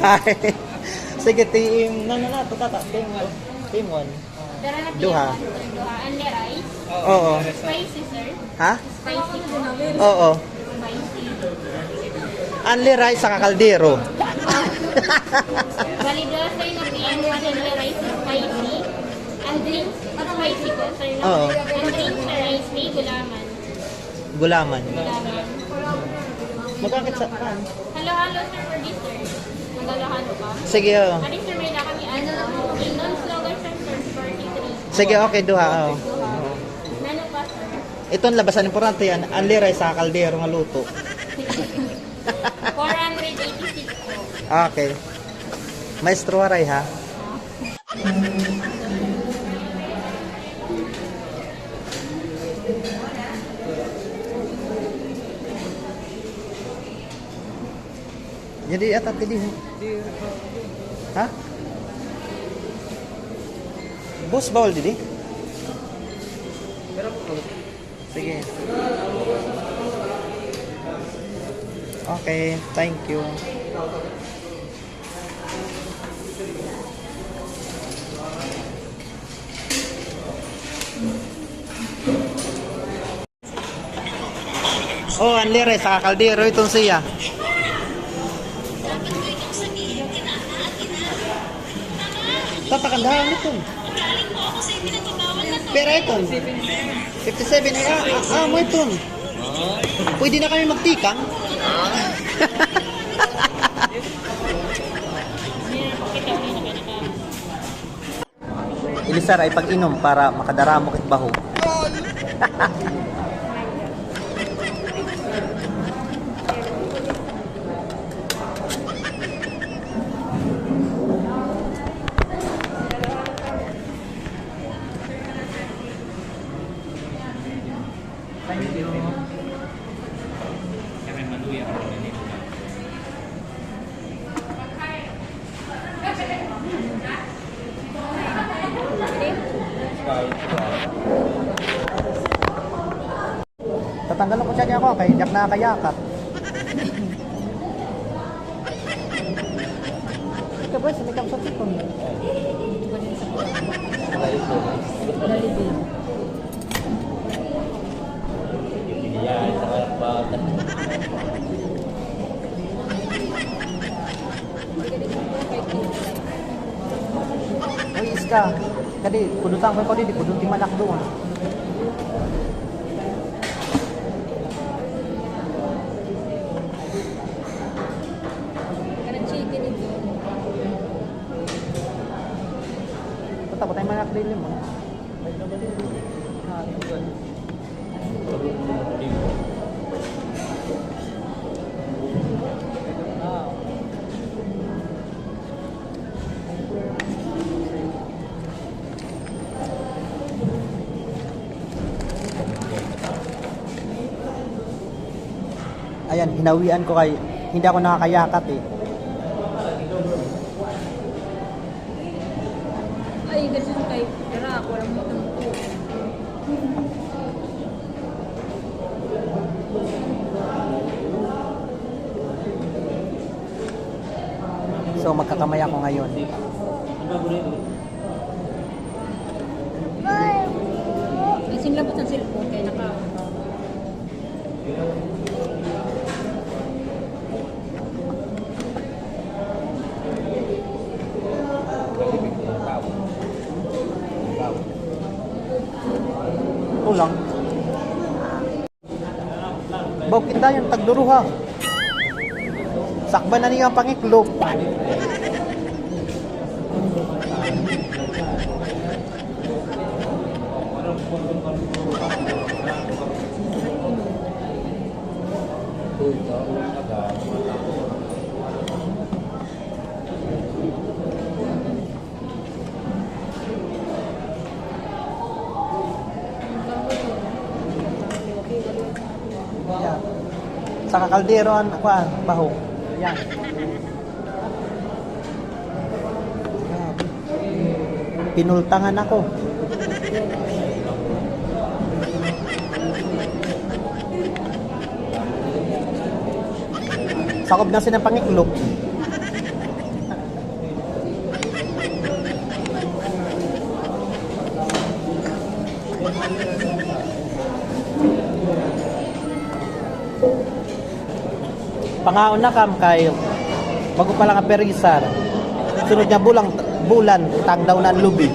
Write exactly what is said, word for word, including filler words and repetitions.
Ay. Sige, team, na, na, na, to, tata, team one. Team one. Duha. Duha. Only rice? Oo. Spicy, sir? Ha? Spicy po. Oo. Spicy. Only rice saka kaldero. Bali, duha sa inyo, P M one, only rice, spicy. And drinks, spicy po, sir, no? Oo. And drinks, sir, rice, may gulaman. Gulaman. Gulaman. Magkakit sa, kuan? Halo-halo, sir, for dessert. Maghalo-halo ka? Sige, oo. Adi, sir, may na kami, ano, Pinoy slogan, sir, for forty-three. Sige, okay, duha, oo. Duha. Nano pa, sir? Iton la basta importante, an, only rice saka kaldero nga luto. Four hundred eighty-six po. Okay. Maestro, waray, ha? Jadi, ata, pwede, ha? Ha? Boss, bawal didi? Sige. Okay, thank you. Oh, only rice saka kaldero iton siya. Tatakandahan iton. Pira iton? Fifty-seven. Ay, ah, ah, amo iton. Pwede na kami magtikang. Ilisara it pag-inom para makadaramo kit baho. Thank you. Tatanggal ko siya niya ako, kay diak nakakayakat. Ito, boy, sa may kapsat ito. Jollibee. Uy, iska. Kadi, pudutan ko, kadi, di puduti man ak doon. Patay, patay man ak dili mo. Ayan, hinawian ko kay hindi ako nakakayakat eh. Ay, ganun kay, tara, ako lang mo. So, magkakamay ako ngayon. Ay, sinlabot an cellphone kay naka- Kulang. Bukid dayon, tagduruha. Sakban na niyo an pangiklop. Yan. Saka kaldero an, kuan, baho. Yan. Grabe. Inultangan ako. Sakob na sina pangiklop. Pangaon na kam kay bago pa lang ang perisar. Sunod nga bulan, bulan, tangdaw na an lubi.